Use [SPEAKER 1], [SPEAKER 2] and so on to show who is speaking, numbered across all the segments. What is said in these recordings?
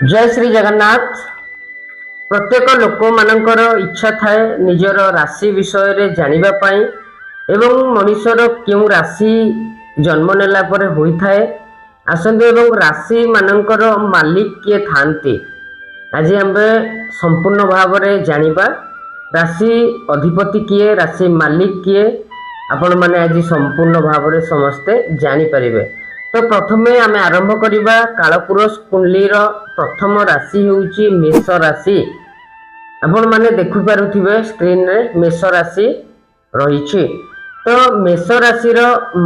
[SPEAKER 1] ଜୟ ଶ୍ରୀ ଜଗନ୍ନାଥ। ପ୍ରତ୍ୟେକ ଲୋକମାନଙ୍କର ଇଚ୍ଛା ଥାଏ ନିଜର ରାଶି ବିଷୟରେ ଜାଣିବା ପାଇଁ ଏବଂ ମଣିଷର କେଉଁ ରାଶି ଜନ୍ମ ନେଲା ପରେ ହୋଇଥାଏ। ଆସନ୍ତୁ, ଏବଂ ରାଶିମାନଙ୍କର ମାଲିକ କିଏ ଥାଆନ୍ତି, ଆଜି ଆମେ ସମ୍ପୂର୍ଣ୍ଣ ଭାବରେ ଜାଣିବା। ରାଶି ଅଧିପତି କିଏ, ରାଶି ମାଲିକ କିଏ, ଆପଣମାନେ ଆଜି ସମ୍ପୂର୍ଣ୍ଣ ଭାବରେ ସମସ୍ତେ ଜାଣିପାରିବେ। ତ ପ୍ରଥମେ ଆମେ ଆରମ୍ଭ କରିବା। କାଳପୁରୁଷ କୁଣ୍ଡଳୀର ପ୍ରଥମ ରାଶି ହେଉଛି ମେଷ ରାଶି। ଆପଣମାନେ ଦେଖିପାରୁଥିବେ, ସ୍କ୍ରିନରେ ମେଷ ରାଶି ରହିଛି। ତ ମେଷ ରାଶିର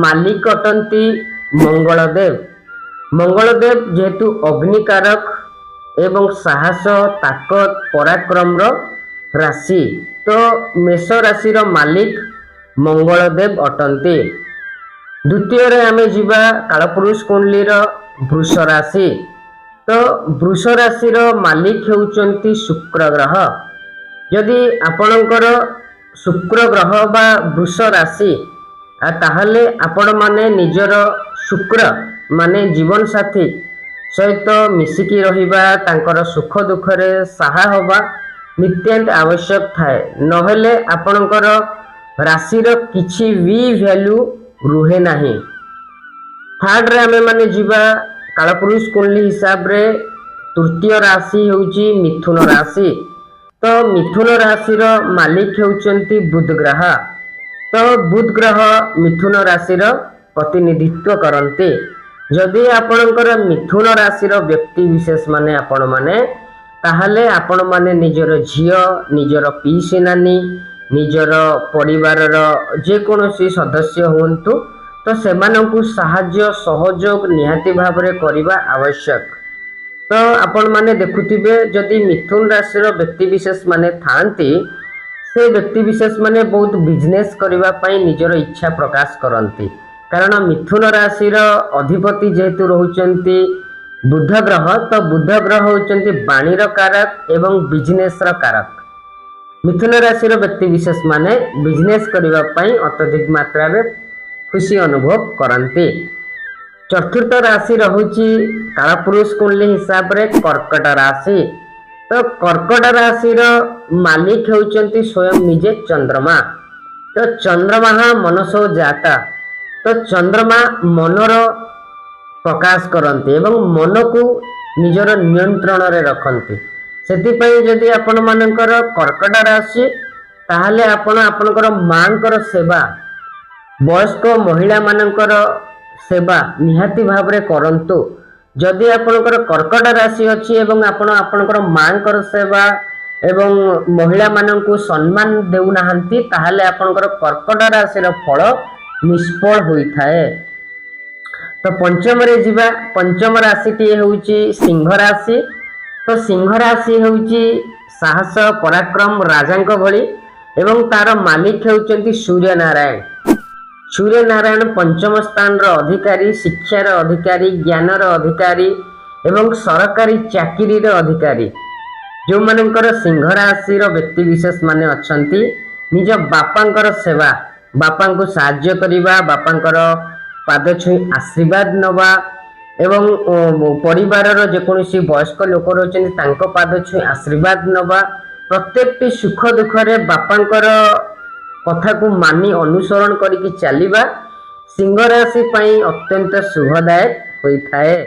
[SPEAKER 1] ମାଲିକ ଅଟନ୍ତି ମଙ୍ଗଳଦେବ। ମଙ୍ଗଳଦେବ ଯେହେତୁ ଅଗ୍ନିକାରକ ଏବଂ ସାହସ, ତାକତ, ପରାକ୍ରମର ରାଶି, ତ ମେଷ ରାଶିର ମାଲିକ ମଙ୍ଗଳଦେବ ଅଟନ୍ତି। ଦ୍ୱିତୀୟରେ ଆମେ ଯିବା କାଳପୁରୁଷ କୁଣ୍ଡଳୀର ବୃଷ ରାଶି। ତ ବୃଷ ରାଶିର ମାଲିକ ହେଉଛନ୍ତି ଶୁକ୍ର ଗ୍ରହ। ଯଦି ଆପଣଙ୍କର ଶୁକ୍ର ଗ୍ରହ ବା ବୃଷ ରାଶି, ତାହେଲେ ଆପଣମାନେ ନିଜର ଶୁକ୍ର ମାନେ ଜୀବନସାଥୀ ସହିତ ମିଶିକି ରହିବା, ତାଙ୍କର ସୁଖ ଦୁଃଖରେ ସାହା ହେବା ନିତ୍ୟାନ୍ତ ଆବଶ୍ୟକ ଥାଏ। ନହେଲେ ଆପଣଙ୍କର ରାଶିର କିଛି ବି ଭ୍ୟାଲୁ ରୁହେ ନାହିଁ। ଥାର୍ଡ଼ରେ ଆମେମାନେ ଯିବା। କାଳପୁରୁଷ କୁଣ୍ଡଳୀ ହିସାବରେ ତୃତୀୟ ରାଶି ହେଉଛି ମିଥୁନ ରାଶି। ତ ମିଥୁନ ରାଶିର ମାଲିକ ହେଉଛନ୍ତି ବୁଧ ଗ୍ରହ। ତ ବୁଧ ଗ୍ରହ ମିଥୁନ ରାଶିର ପ୍ରତିନିଧିତ୍ୱ କରନ୍ତି। ଯଦି ଆପଣଙ୍କର ମିଥୁନ ରାଶିର ବ୍ୟକ୍ତି ବିଶେଷ ମାନେ ଆପଣମାନେ, ତାହେଲେ ଆପଣମାନେ ନିଜର ଝିଅ, ନିଜର ପିଇସି ନାନୀ, ନିଜର ପରିବାରର ଯେକୌଣସି ସଦସ୍ୟ ହୁଅନ୍ତୁ, ତ ସେମାନଙ୍କୁ ସାହାଯ୍ୟ ସହଯୋଗ ନିହାତି ଭାବରେ କରିବା ଆବଶ୍ୟକ। ତ ଆପଣମାନେ ଦେଖୁଥିବେ, ଯଦି ମିଥୁନ ରାଶିର ବ୍ୟକ୍ତି ବିଶେଷ ମାନେ ଥାଆନ୍ତି, ସେ ବ୍ୟକ୍ତି ବିଶେଷ ମାନେ ବହୁତ ବିଜନେସ୍ କରିବା ପାଇଁ ନିଜର ଇଚ୍ଛା ପ୍ରକାଶ କରନ୍ତି। କାରଣ ମିଥୁନ ରାଶିର ଅଧିପତି ଯେହେତୁ ରହୁଛନ୍ତି ବୁଧ ଗ୍ରହ, ତ ବୁଧ ଗ୍ରହ ହେଉଛନ୍ତି ବାଣୀର କାରକ ଏବଂ ବିଜନେସର କାରକ। ମିଥୁନ ରାଶିର ବ୍ୟକ୍ତି ବିଶେଷ ମାନେ ବିଜନେସ୍ କରିବା ପାଇଁ ଅତ୍ୟଧିକ ମାତ୍ରାରେ ଖୁସି ଅନୁଭବ କରନ୍ତି। ଚତୁର୍ଥ ରାଶି ରହୁଛି କାଳପୁରୁଷ କୁଣ୍ଡଳୀ ହିସାବରେ କର୍କଟ ରାଶି। ତ କର୍କଟ ରାଶିର ମାଲିକ ହେଉଛନ୍ତି ସ୍ୱୟଂ ନିଜେ ଚନ୍ଦ୍ରମା। ତ ଚନ୍ଦ୍ରମା ମନସୋ ଜାତା। ତ ଚନ୍ଦ୍ରମା ମନର ପ୍ରକାଶ କରନ୍ତି ଏବଂ ମନକୁ ନିଜର ନିୟନ୍ତ୍ରଣରେ ରଖନ୍ତି। ସେଥିପାଇଁ ଯଦି ଆପଣମାନଙ୍କର କର୍କଟ ରାଶି, ତାହେଲେ ଆପଣ ଆପଣଙ୍କର ମାଙ୍କର ସେବା, ବୟସ୍କ ମହିଳାମାନଙ୍କର ସେବା ନିହାତି ଭାବରେ କରନ୍ତୁ। ଯଦି ଆପଣଙ୍କର କର୍କଟ ରାଶି ଅଛି ଏବଂ ଆପଣ ଆପଣଙ୍କର ମାଙ୍କର ସେବା ଏବଂ ମହିଳାମାନଙ୍କୁ ସମ୍ମାନ ଦେଉନାହାନ୍ତି, ତାହେଲେ ଆପଣଙ୍କର କର୍କଟ ରାଶିର ଫଳ ନିଷ୍ଫଳ ହୋଇଥାଏ। ତ ପଞ୍ଚମରେ ଯିବା। ପଞ୍ଚମ ରାଶିଟି ହେଉଛି ସିଂହ ରାଶି। ତ ସିଂହ ରାଶି ହେଉଛି ସାହସ, ପରାକ୍ରମ, ରାଜାଙ୍କ ଭଳି ଏବଂ ତାର ମାଲିକ ହେଉଛନ୍ତି ସୂର୍ଯ୍ୟନାରାୟଣ। ସୂର୍ଯ୍ୟନାରାୟଣ ପଞ୍ଚମ ସ୍ଥାନର ଅଧିକାରୀ, ଶିକ୍ଷାର ଅଧିକାରୀ, ଜ୍ଞାନର ଅଧିକାରୀ ଏବଂ ସରକାରୀ ଚାକିରିର ଅଧିକାରୀ। ଯେଉଁମାନଙ୍କର ସିଂହ ରାଶିର ବ୍ୟକ୍ତି ବିଶେଷ ମାନେ ଅଛନ୍ତି, ନିଜ ବାପାଙ୍କର ସେବା, ବାପାଙ୍କୁ ସାହାଯ୍ୟ କରିବା, ବାପାଙ୍କର ପାଦ ଛୁଇଁ ଆଶୀର୍ବାଦ ନେବା ଏବଂ ପରିବାରର ଯେକୌଣସି ବୟସ୍କ ଲୋକ ରହୁଛନ୍ତି, ତାଙ୍କ ପାଦ ଛୁଇଁ ଆଶୀର୍ବାଦ ନେବା, ପ୍ରତ୍ୟେକଟି ସୁଖ ଦୁଃଖରେ ବାପାଙ୍କର କଥାକୁ ମାନି ଅନୁସରଣ କରିକି ଚାଲିବା ସିଂହ ରାଶି ପାଇଁ ଅତ୍ୟନ୍ତ ଶୁଭଦାୟକ ହୋଇଥାଏ।